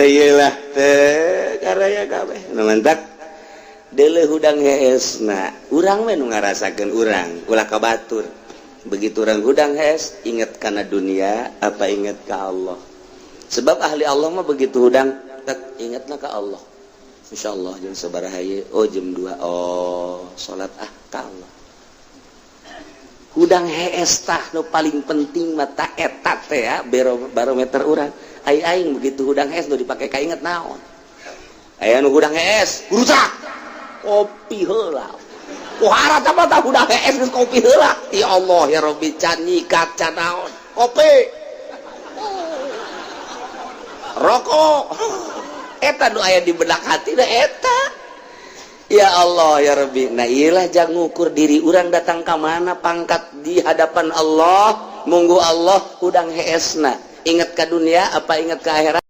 Lah teh kabeh mantap dele hudang heesna urang we nu ngarasakeun urang, ulah ka batur. Begitu urang hudang hees, inget kana dunia apa inget ka Allah? Sebab ahli Allah mah begitu hudang tek ingetna ka Allah. Insyaallah jam sabaraha ieu? Oh, jam 2. Oh, salat ah ka Allah. Hudang hees tah nu paling penting mata eta teh ya barometer urang. Ai aing begitu hudang hees nu dipake kainget naon? Aya nu hudang hees rusak kopi heula. Wah, apa tah hudang hees geus kopi heula. Ya Allah ya Rabbi, can nyikat, can naon, kopi, rokok. Eta nu aya di benak hati da eta. Ya Allah ya Rabbi. Nah, iyalah jangan ngukur diri urang datang ke mana pangkat di hadapan Allah. Munggu Allah hudang heesna ingat ke dunia apa ingat ke akhirat?